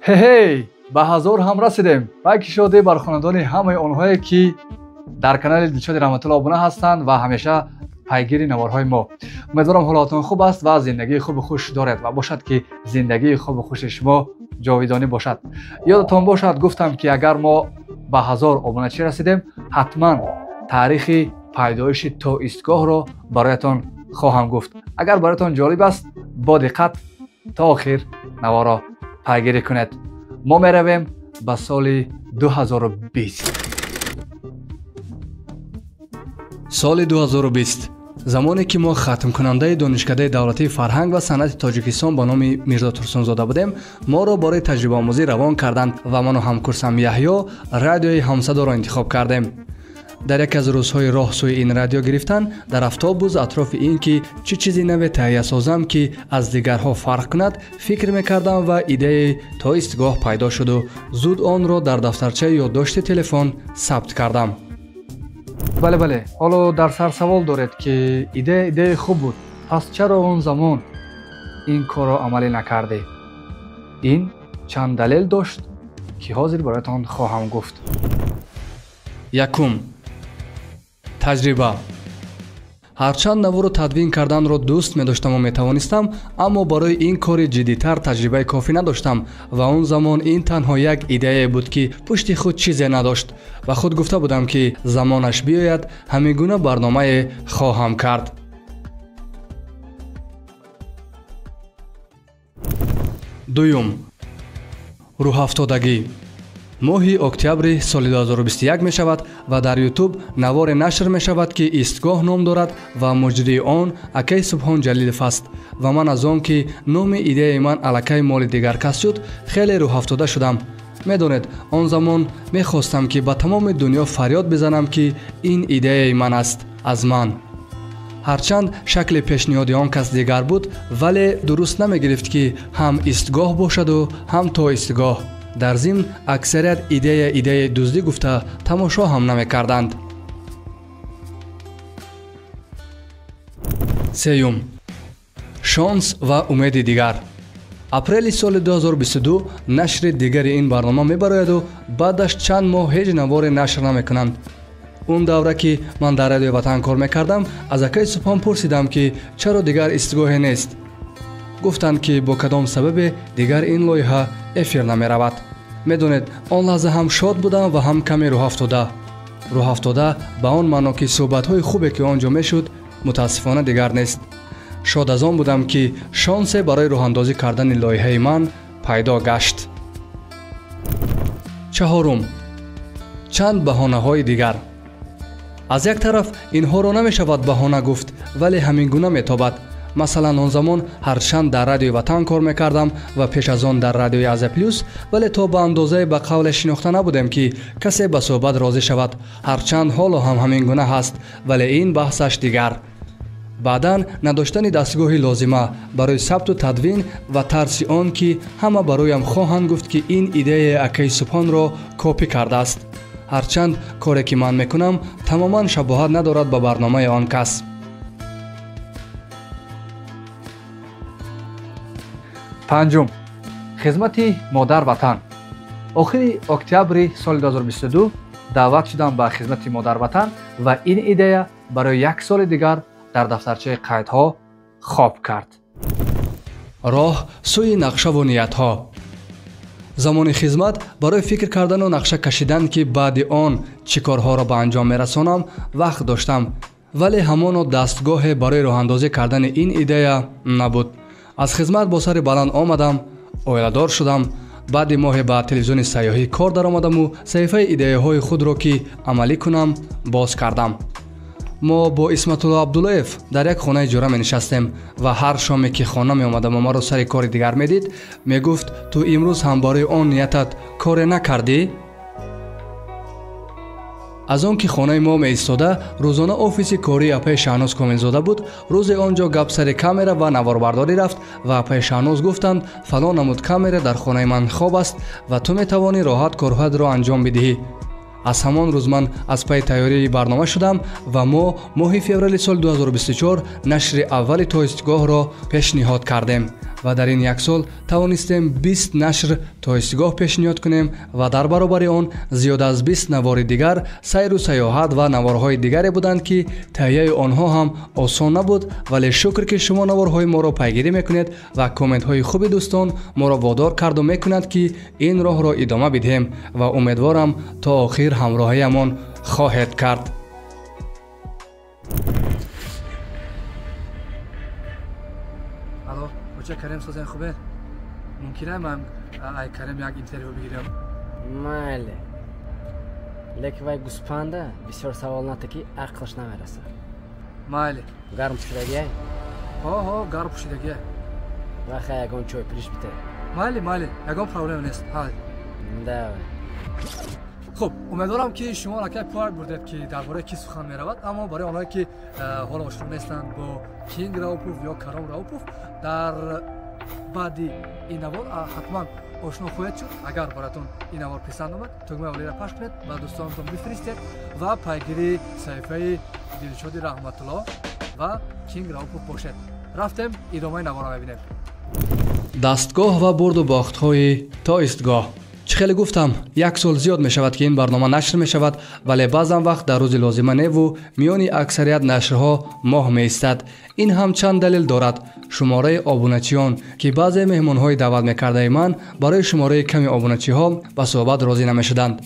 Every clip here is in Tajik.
Ҳей, ба 1000 ҳам расидем. Байки шодӣ бар хонадони ҳамаи онҳое, ки дар канали Дилшоди Раҳматулло обуна ҳастанд ва ҳамеша пайгири наворҳои мо. Умедворам ҳолатон хуб аст ва зиндагии хубу хуш доред ва бошад, ки зиндагии хубу хуши шумо ҷовидонӣ бошад. Ёдатон бошад, гуфтам, ки агар мо ба 1000 обуначӣ расидем, ҳатман таърихи пайдоиши то истгоҳро бароятон хоҳам гуфт. Агар бароятон ҷолиб аст, бо диққат то охир наворро пайгирӣ кунед. Мо меравем ба соли 2020. Соли 2020, замоне ки мо хатмкунандаи Донишкадаи давлатии фарҳанг ва санъати Тоҷикистон ба номи Мирзо Турсунзода будем, моро барои таҷрибаомӯзӣ равон карданд ва ману ҳамкурсам Яҳё радиои Ҳамсадоро интихоб кардем. Дар яке аз рӯзҳои роҳ сӯи ин радио гирифтан, дар автобус атрофи ин ки чӣ чизи наве таҳия созам, ки аз дигарҳо фарқ кунад, фикр мекардам ва идеяи то истгоҳ пайдо шуду зуд онро дар дафтарчаи ёддошти телефон сабт кардам. Бале, бале, ҳоло дар сар савол доред, ки идея идеяи хуб буд, пас чаро он замон ин корро амалӣ накардӣ? Ин чанд далел дошт, ки ҳозир бароятон хоҳам гуфт. Якум, таҷриба. Ҳарчанд наворро тадвин карданро дӯст медоштаму метавонистам, аммо барои ин кори ҷиддитар таҷрибаи кофӣ надоштам ва он замон ин танҳо як идеяе буд, ки пушти худ чизе надошт ва худ гуфта будам, ки замонаш биёяд, ҳамин гуна барномае хоҳам кард. Дуюм, рӯҳафтодагӣ. Моҳи октябри соли 2021 мешавад ва дар Ютуб наворе нашр мешавад, ки истгоҳ ном дорад ва муҷрии он акай Субҳон Ҷалилов аст ва ман аз он ки номи идеяи ман аллакай моли дигар кас шуд, хеле рӯҳафтода шудам. Медонед, он замон мехостам, ки ба тамоми дунё фарёд бизанам, ки ин идеяи ман аст, аз ман. Ҳарчанд шакли пешниҳоди он кас дигар буд, вале дуруст намегирифт, ки ҳам истгоҳ бошаду ҳам то истгоҳ. Дар зимн аксарият идея идеяи дуздӣ гуфта тамошо ҳам намекарданд. Сеюм, шонс ва умеди дигар. Апрели соли 2022 нашри дигари ин барнома мебарояду баъдаш чанд моҳ ҳеҷ наворе нашр намекунанд. Он давра, ки ман дар Радиои Ватан кор мекардам, аз акаи Субҳон пурсидам, ки чаро дигар истгоҳе нест. Гуфтанд, ки бо кадом сабабе дигар ин лоиҳа эфир намеравад. Медонед, он лаҳза ҳам шод будам ва ҳам каме рӯҳафтода. Рӯҳафтода ба он маъно, ки суҳбатҳои хубе, ки он ҷо мешуд, мутаассифона дигар нест. Шод аз он будам, ки шонсе барои роҳандозӣ кардани лоиҳаи ман пайдо гашт. Чаҳорум, чанд баҳонаҳои дигар. Аз як тараф инҳоро намешавад баҳона гуфт, вале ҳамин гуна метобад. Масалан, он замон ҳарчанд дар Радиои Ватан кор мекардам ва пеш аз он дар радиои Азия Плюс, вале то ба андозае ба қавле шинохта набудем, ки касе ба суҳбат розӣ шавад. Ҳарчанд ҳоло ҳам ҳамин гуна ҳаст, вале ин баҳсаш дигар. Баъдан надоштани дастгоҳи лозима барои сабту тадвин ва тарси он, ки ҳама бароям хоҳанд гуфт, ки ин идеяи акаи Субҳонро копӣ кардааст. Ҳарчанд коре, ки ман мекунам, тамоман шабоҳат надорад ба барномаи он кас. Панҷум, хизмати модар ватан. Охири октябри соли 2022 даъват шудам ба хизмати модар ватан ва ин идея барои як соли дигар дар дафтарчаи қайдҳо хоб кард. Роҳ сӯи нақшаву ниятҳо. Замони хизмат барои фикр кардану нақша кашидан, ки баъди он чӣ корҳоро ба анҷом мерасонам, вақт доштам, вале ҳамоно дастгоҳе барои роҳандозӣ кардани ин идея набуд. Аз хизмат бо сари баланд омадам, оиладор шудам. Баъди моҳе ба телевизиони сайёҳӣ кор даромадаму саҳифаи идеяҳои худро, ки амалӣ кунам, боз кардам. Мо бо Исматулло Абдуллоев дар як хонаи ҷура менишастем ва ҳар шоме, ки хона меомадаму маро сари кори дигар медид, мегуфт: ту имрӯз ҳам барои он ниятат коре накардӣ? Аз он ки хонаи мо меистода, рӯзона офиси кории апаи Шаҳноз Комилзода буд, рӯзе он ҷо гап сари камера ва наворбардорӣ рафт ва апаи Шаҳноз гуфтанд: фалон намуд камера дар хонаи ман хоб аст ва ту метавонӣ роҳат корҳоятро анҷом бидиҳӣ. Аз ҳамон рӯз ман аз пайи тайёрии барнома шудам ва мо моҳи феврали соли 2024 нашри аввали тоистгоҳро пешниҳод кардем. Ва дар ин як сол тавонистем 20 нашр то истгоҳ пешниҳод кунем ва дар баробари он зиёд аз 20 навори дигар сайру сайёҳат ва наворҳои дигаре буданд, ки таҳияи онҳо ҳам осон набуд, вале шукр, ки шумо наворҳои моро пайгирӣ мекунед ва комментҳои хуби дӯстон моро водор карду мекунад, ки ин роҳро идома бидиҳем ва умедворам, то охир ҳамроҳиямон хоҳед кард. Алло, оча Карим, созен, хубе? Мумкина ман ай Карим як интервю бигирам? Майли, лекин вай гӯспанда, бисёр савол ната, ки ақлаш намерасад. Майли. Гарм пӯшидагиай? Ҳо, гарм пӯшидагиай. Ваха, ягон чой пириш бите. Майли, майли, ягон проблема нест. Ҳай. Давай. Хуб, умедворам, ки шумо аллакай пой бурдед, ки дар бораи кӣ сухан меравад. Аммо барои онҳое, ки ҳоло ошно нестанд бо Кинг Раупов ё Каром Раупов, дар баъди ин навор ҳатман ошно хоҳед шуд. Агар баратон ин навор писанд омад, тугмаи олиро пахш кунед, ба дӯстонатон бифиристед ва пайгири саҳифаи Дилшоди Раҳматулло ва Кинг Раупов бошед. Рафтем, идомаи наворро мебинем. Дастгоҳ ва бурду бохтҳои то истгоҳ. Чӣ хеле гуфтам, як сол зиёд мешавад, ки ин барнома нашр мешавад, вале баъзан вақт дар рӯзи лозима неву миёни аксарият нашрҳо моҳ меистад. Ин ҳам чанд далел дорад: шумораи обуначиён, ки баъзе меҳмонҳои даъват мекардаи ман барои шумораи ками обуначиҳо ба суҳбат розӣ намешуданд,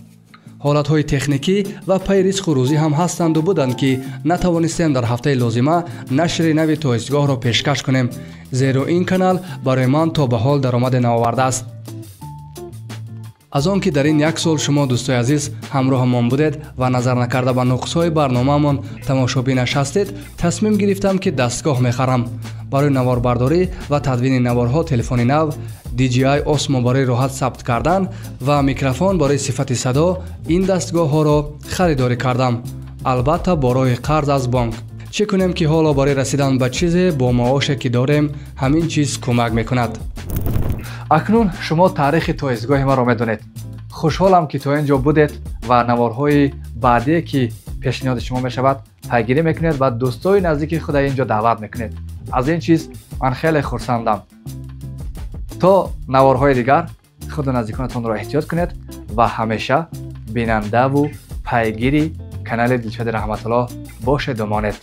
ҳолатҳои техникӣ ва пайи ризқу рӯзӣ ҳам ҳастанду буданд, ки натавонистем дар ҳафтаи лозима нашри нави тоистгоҳро пешкаш кунем, зеро ин канал барои ман то ба ҳол даромаде наовардааст. Аз он ки дар ин як сол шумо, дӯстои азиз, ҳамроҳамон будед ва назар накарда ба нуқсҳои барномаамон тамошобинаш ҳастед, тасмим гирифтам, ки дастгоҳ мехарам. Барои наворбардорӣ ва тадвини наворҳо телефони нав DJI Osmo барои роҳат сабт кардан ва микрофон барои сифати садо. Ин дастгоҳҳоро харидорӣ кардам, албатта, бо роҳи қарз аз бонк. Чӣ кунем, ки ҳоло барои расидан ба чизе бо маоше, ки дорем, ҳамин чиз кӯмак мекунад. Акнун шумо таърихи тоистгоҳи маро медонед. Хушҳолам, ки то ин ҷо будед ва наворҳои баъдие, ки пешниҳоди шумо мешавад, пайгирӣ мекунед ва дӯстои наздики худа ин ҷо даъват мекунед. Аз ин чиз ман хеле хурсандам. То наворҳои дигар худу наздиконатонро эҳтиёт кунед ва ҳамеша бинандаву пайгири канали Дилшоди Раҳматулло бошеду монед.